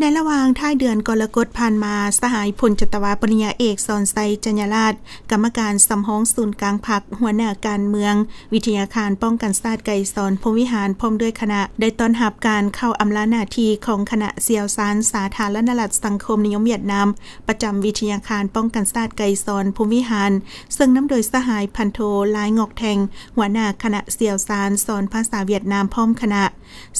ໃນລະຫວ່າງທ້າຍເດືອນກໍລະກົດຜ່ານມາ, ສະຫາຍພົນຈັດຕະວາ ປະລິນຍາເອກ ສອນໄຊ ຈັນຍາລາດ, ກຳມະການສຳຮອງສູນກາງພັກ, ຫົວໜ້າການເມືອງ, ວິທະຍາຄານປ້ອງກັນຊາດໄກສອນ ພົມວິຫານ ພ້ອມດ້ວຍຄະນະ ໄດ້ຕ້ອນຮັບການເຂົ້າອຳລາໜ້າທີ່ຂອງຄະນະຊ່ຽວຊານສາທາລະນະລັດສັງຄົມນິຍົມຫວຽດນາມ ປະຈຳວິທະຍາຄານປ້ອງກັນຊາດໄກສອນ ພົມວິຫານ, ເຊິ່ງນຳໂດຍສະຫາຍພັນໂທ ລາຍ ງອກແທງ, ຫົວໜ້າຄະນະຊ່ຽວຊານສອນພາສາຫວຽດນາມ ພ້ອມຄະນະ.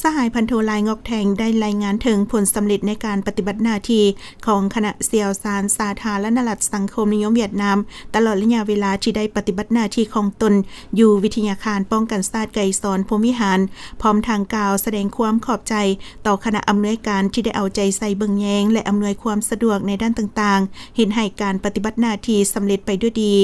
ສະຫາຍພັນໂທ ລາຍ ງອກແທງ ໄດ້ລາຍງານເຖິງຜົນສຳເລັດໃນການປະຕິບັດໜ້າທີ່ຂອງຄະນະຊ່ຽວຊານສາທາລະນະລັດສັງຄົມນິຍົມຫວຽດນາມ ຕະຫຼອດໄລຍະເວລາທີ່ໄດ້ປະຕິບັດໜ້າທີ່ຂອງຕົນຢູ່ວິທະຍາຄານປ້ອງກັນຊາດໄກສອນ ພົມວິຫານ, ພ້ອມທັງກ່າວສະແດງຄວາມຂອບໃຈຕໍ່ຄະນະອຳນວຍການທີ່ໄດ້ເອົາໃຈໃສ່ເບິ່ງແຍງ ແລະ ອຳນວຍຄວາມສະດວກໃນດ້ານຕ່າງໆ, ເຮັດໃຫ້ການປະຕິບັດໜ້າທີ່ສຳເລັດໄປດ້ວຍດີ.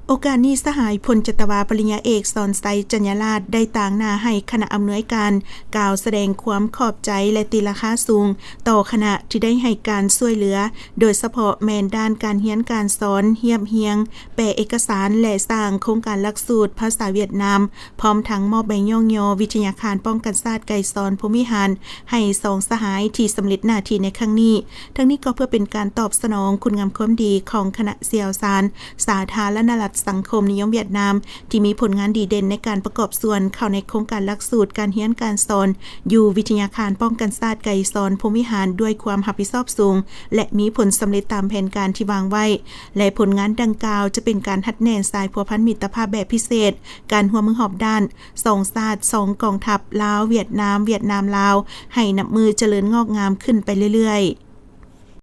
ໂອກາດນີ້ ສະຫາຍພົນຈັດຕະວາ ປະລິນຍາເອກ ສອນໄຊ ຈັນຍາລາດ ໄດ້ຕາງໜ້າໃຫ້ຄະນະອຳນວຍການ ກ່າວສະແດງຄວາມຂອບໃຈ ແລະ ຕີລາຄາສູງຕໍ່ຄະນະທີ່ໄດ້ໃຫ້ການຊ່ວຍເຫຼືອ, ໂດຍສະເພາະແມ່ນດ້ານການຮຽນການສອນ, ຮຽບຮຽງ, ແປເອກະສານ ແລະ ສ້າງໂຄງການຫຼັກສູດພາສາຫວຽດນາມ, ພ້ອມທັງມອບໃບຍ້ອງຍໍວິທະຍາຄານປ້ອງກັນຊາດໄກສອນ ພົມວິຫານ ໃຫ້ສອງສະຫາຍທີ່ສຳເລັດໜ້າທີ່ໃນຄັ້ງນີ້. ທັງນີ້ກໍເພື່ອເປັນການຕອບສະໜອງຄຸນງາມຄວາມດີຂອງຄະນະຊ່ຽວຊານສາທາລະນະລັດສັງຄົມນິຍົມຫວຽດນາມ ທີ່ມີຜົນງານດີເດັ່ນໃນການປະກອບສ່ວນເຂົ້າໃນໂຄງການຫຼັກສູດການຮຽນການສອນຢູ່ວິທະຍາຄານປ້ອງກັນຊາດໄກສອນ ພົມວິຫານ ດ້ວຍຄວາມຮັບຜິດຊອບສູງ ແລະ ມີຜົນສຳເລັດຕາມແຜນການທີ່ວາງໄວ້ ແລະ ຜົນງານດັ່ງກ່າວຈະເປັນການຮັດແໜ້ນສາຍພົວພັນມິດຕະພາບແບບພິເສດ, ການຮ່ວມມືຮອບດ້ານ, ສອງຊາດ, ສອງກອງທັບ, ລາວ-ຫວຽດນາມ, ຫວຽດນາມ-ລາວ, ໃຫ້ນັບມື້ຈະເລີນງອກງາມຂຶ້ນໄປເລື້ອຍໆ.